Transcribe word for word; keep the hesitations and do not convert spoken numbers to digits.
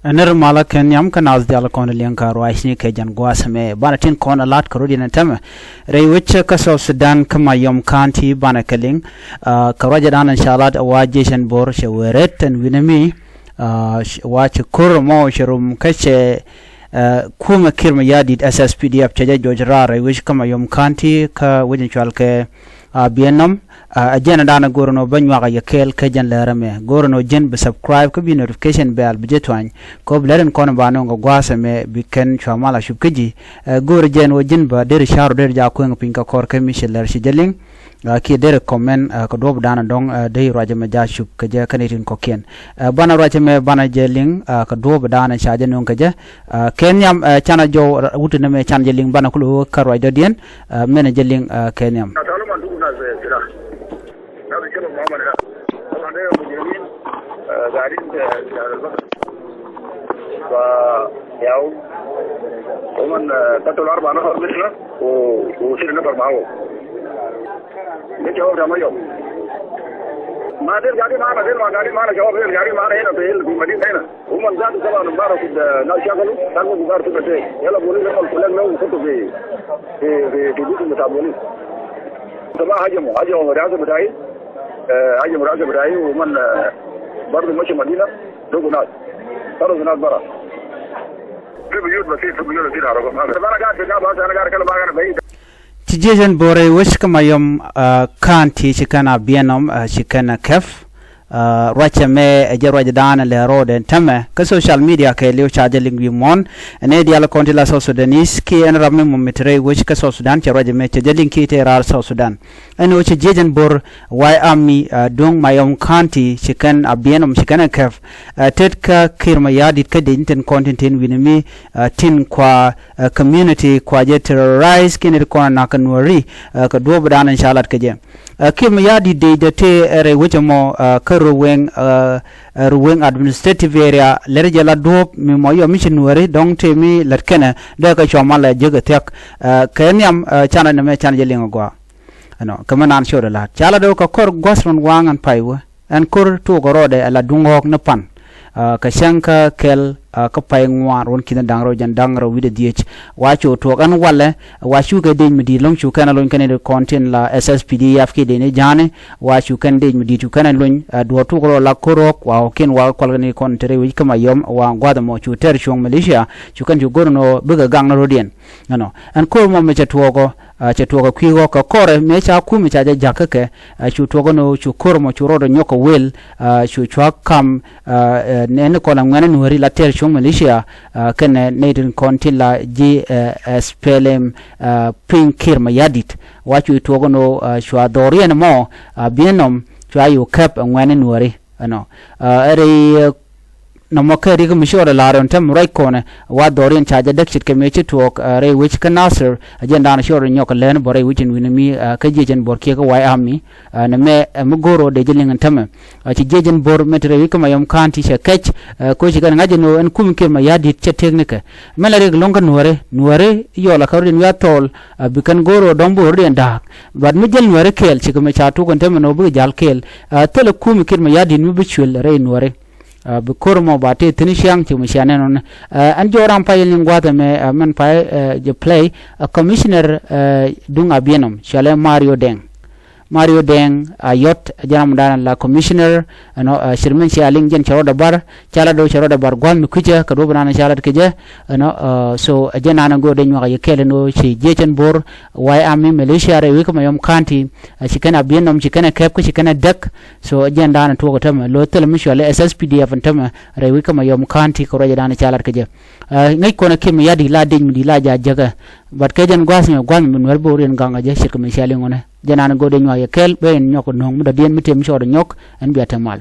Ɛ nɛr malä kɛ nhiam kä naath diaal kɔn liɛŋ kä ruacni kɛ jɛn gua̱a̱th ɛmɛ. Banɛ tin kɔn ɛ la̱t kɛ rɔ̱diɛn ɛ tämɛ rɛy wec kä South Sudan kä Mayom County banɛ kɛ liŋ. Aa, kɛ ruacɛ da̱a̱n ɛn ca la̱t ɛ wa jiecɛn bo̱r cɛ wee rɛt ɛn wi̱nɛ mi. Aa, wa cɛ ko̱r ɛmɔ cɛ rom kä cɛ, aa, kumɛ Kiir Mayardit S S P D F cɛ jɛ juɔc raar rɛy wec kä Mayom County kä wec in cual kɛ, aa, Abienɔm. Aa, ɛ jɛn ɛ da̱a̱n ɛ go̱r ɛn ɣöö bä nyuak ɛ yɛ kɛɛl kä jɛn läär ɛmɛ. Go̱r ɛn ɣöö ji̱n bi subscribe kä bi notification bell bi jɛ tuany. Kɛ ɣöö bi lät in kɔn ba nööŋ kɛ gua̱a̱th ɛmɛ bi kɛn cua mal a cup kä ji̱. Aa, go̱r ɛ jɛn ɣöö ji̱n bä der ca̱r ɔ der jaak kueŋ piny kä kɔr kä mi cɛ lär ci jɛ liŋ. Aa, kiɛ der comment, aa, kɛ duɔ̱ɔ̱p da̱a̱n ɛ dɔ̱ŋ, aa, dee ruac ɛmɛ jaak cup kɛ jɛ kä nɛy tin kɔ̱kiɛn. Aa, banɛ ruac ɛmɛ banɛ jɛ liŋ, aa, kɛ duɔ̱ɔ̱p da̱a̱n ɛ ca jɛ nööŋ kɛ jɛ. Aa, kɛ nhiam, aa, canɛ jɔw, aa, wut ɛmɛ canɛ jɛ liŋ banɛ kulɛ kä ruac dɔ̱diɛn. Aa, menɛ jɛ liŋ, aa, kɛ nhiam. Fa yaw, ومن قتل أربع نفر مننا و- وشيل نفر معه. ليش هو كما يوم؟ ما ديل قاعدين معنا، ديل ما قاعدين معنا، شباب ديل قاعدين معنا هنا في في المدينة هنا. هم ذاته طبعا امبارح كده ناس شغلوا، كانوا بيدار في بيتين. يلا بوليس هم الكلام لهم كنتوا في في في في جسم بتاع بوليس. صباح هجموا، هجموا مدرسة بتاعي. آه، هجموا مدرسة بتاعي ومن، آه، برضه مشوا مدينة، لقوا ناس. طردوا ناس برا. في بيوت بسيط، في بيوت بسيط عرفوا. أنا قاعد في الجبهة، أنا قاعد أتكلم معك، أنا بعيد. Ci jiecɛn bo̱r rɛy wec kä Mayom, aa, County ci kɛn Abienɔm, aa, ci kɛn Kɛp. Aa, ruacɛ mɛ ɛ jɛ ruac da̱a̱n ɛ lɛ ro̱o̱dɛ tämɛ kä social media kɛɛliw ca jɛ liŋ wi̱i̱ muɔ̱ɔ̱n. Ɛ nɛy diaal kɔn ti la South Sudanese kiɛ ɛn ram mi mɔ mi te rɛy wec kä South Sudan cɛ ruacɛ mɛ cɛ jɛ liŋ kiɛ te raar South Sudan. Ɛn ɣöö cɛ jiecɛn bo̱r White Army, aa, duŋ Mayom County ci kɛn Abienɔm ci kɛn ɛ Kɛp. Aa, tet kä Kiir Mayardit kä dec ni tin kɔn tin tin wi̱ni mi, aa, tin kua, aa, community kua jɛ terrorize kiɛ ni ti kɔn a nak kä Nuääri, aa, kɛ duɔ̱ɔ̱p da̱a̱n in ca lat kɛ jɛ. Aa, Kiir Mayardit dec dee tëë, aa, rɛy wec ɛmɔ, aa, kä Ruweng, aa, aa, Ruweng administrative area lɛr jɛ la duɔ̱ɔ̱p mi mɔ yɔ mi ci Nuääri dɔ̱ŋ tëë mi lät kɛnɛ dee kɛ cua mal ɛ jek ɛ thia̱k. Aa, kɛ nhiam, aa, canɛ nɛmɛ canɛ jɛ liŋ ɛ gɔaa. Ɛnɔ, kɛ mi naan ciötdɛ la̱t. Ca la do̱ kɛ kɔr gua̱th ruɔ̱n waaŋ ɛn pay wä. Ɛn ko̱r tuɔɔk rɔɔdɛ ɛ la duŋ ɣɔ̱ɔ̱k ni pan. Aa, kɛ cäŋ kä kɛl, aa, kä pay ŋuan ruɔ̱n ki̱n da̱ŋ rɛw jɛn da̱ŋ rɛw wi̱cdɛ dhiec. Wa cu tuɔɔk ɛn walɛ, wa cu kɛ dec mi di̱i̱t lɔ̱ŋ cu kɛn a lony kɛn i̱ kɔn tin la S S P D F kiɛ dec ni ja̱a̱ni. Wa cu kɛn dec mi di̱i̱t cu kɛn a lony, aa, duɔ̱ɔ̱r tuɔɔk rɔɔdɛ la ko̱r ɣɔ̱ɔ̱k, wa kɛn wa kɛ kual kɛn i̱ kɔn te rɛy wec kä Mayom, wa gua̱th ɛmɔ cu tɛr cuɔ̱ŋ militia, cu kɛn cu go̱r ɛn ɣöö bikɛ gaŋ ni rɔ̱diɛn. Ɛnɔ, ɛn ko̱r mɔ mi cɛ tuɔɔk ɔ, aa, cɛ tuɔɔk ɛ kui̱ ɣɔ̱k kɛ kɔrɛ mëë ca kumɛ ca jɛ ja̱k kä kɛ, aa, cu tuɔɔk ɛn ɣöö cu ko̱r mɔ cu rɔɔdɛ nyɔk kɛ wël, aa, cu cua kam, aa, ɛ, nɛn ni kɔn la ŋuɛ̈ni Nuääri la tɛr cuɔ̱ŋ militia, aa, kɛnɛ nɛy tin kɔn tin la ji̱, ɛ, S P L M, aa, piny Kiir Mayardit. Wa cu tuɔɔk ɛn ɣöö, aa, cua dhɔriɛn ɛmɔ, aa, Abienɔm cua yɛ Kɛp ɛ ŋuɛ̈ni Nuääri. Ɛnɔ, aa, ɛ rɛy, ɛ, nɔmɔ kɛ rik mi ciötdɛ la̱r ɛn täämɛ ruac kɔnɛ wa dhɔriɛn ca jɛ däk ce̱tkɛ mëë ci tuɔɔk, aa, rɛy wec kä Nasir, aa, jɛn da̱a̱n ciötdɛ nyɔk kɛ lɛn bä rɛy wec in wi̱ni mi, aa, kä jiecɛn bo̱r kiɛ kä White Army, aa, nɛmɛ, aa, mi go̱o̱r ɣöö dee jɛ liŋ ɛn täämɛ. Aa, ci jiecɛn bo̱r mi te rɛy wec kä Mayom County cɛ kɛc, aa, koci kɛn ŋa̱c ɛn ɣöö ɛn kum Kiir Mayardit cɛ tëëk nikɛ. Mɛn la rik lo̱ŋ kä Nuääri, Nuääri yɔl a kä rɔ̱diɛn wi̱i̱ a thɔɔl, aa, bi kɛn go̱o̱r ɣöö dɔ̱ŋ bi rɔ̱diɛn da̱a̱k. But mi jäl Nuääri kɛɛl cikɛ mi ca tuɔɔk ɛn täämɛ ɛn ɣöö bikɛ ja̱l kɛɛl. Aa, thilɛ kum Kiir Mayardit mi bi cuël rɛy Nuääri. Aa, bi ko̱r mɔ ba tëë thi̱n ciaŋ ci mi cia nɛn ɣän. Aa, ɛn jɔɔk ram pay in liŋ gua̱a̱th ɛmɛ, aa, mɛn pay, aa, jɛ play, aa, commissioner, aa, duŋ Abienɔm, cɔalɛ Mario Deng. Mario Deng Ayot, aa, jɛn ram dan la commissioner, ɛnɔ, aa, cir min cia liŋ jɛn cɛ rɔɔdɛ bar, ca la do̱ cɛ rɔɔdɛ bar gua̱a̱th mi kui̱cä, kɛ duɔ̱p nan ca lat kɛ jɛ, ɛnɔ, aa, so, aa, jɛn nan go̱o̱r dee nyuak a yɛ kɛɛl ɛn ɣöö ci jiecɛn bo̱r, White Army militia rɛy wec kä Mayom County, aa, ci kɛn Abienɔm, ci kɛn ɛ Kɛp, kä ci kɛn ɛ Däk, So jɛn da̱a̱n tuɔɔk täämɛ lo̱ thilɛ mi cɔal i̱ S S P D F ɛn täämɛ rɛy wec kä Mayom County kɛ ruacɛ da̱a̱n ca lat kɛ jɛ. Aa, ŋäc kɔn ɛ Kiir Mayardit la dec mi di̱i̱t la ja̱ jäkä. But kɛ jɛn gua̱a̱th mɛ gua̱a̱th mɛ bi Nuäär bi wä riɛn gaŋ ɛ jɛ ce̱tkɛ mi cia liŋ ɣän ɛ. Jɛn da̱a̱n go̱o̱r dee nyuak yɛ kɛɛl bɛ ɛn nyɔk kɛ nööŋ mi dɔ̱diɛn mi tëë mi cɔɔd ɛ nyɔk ɛn bia te mal.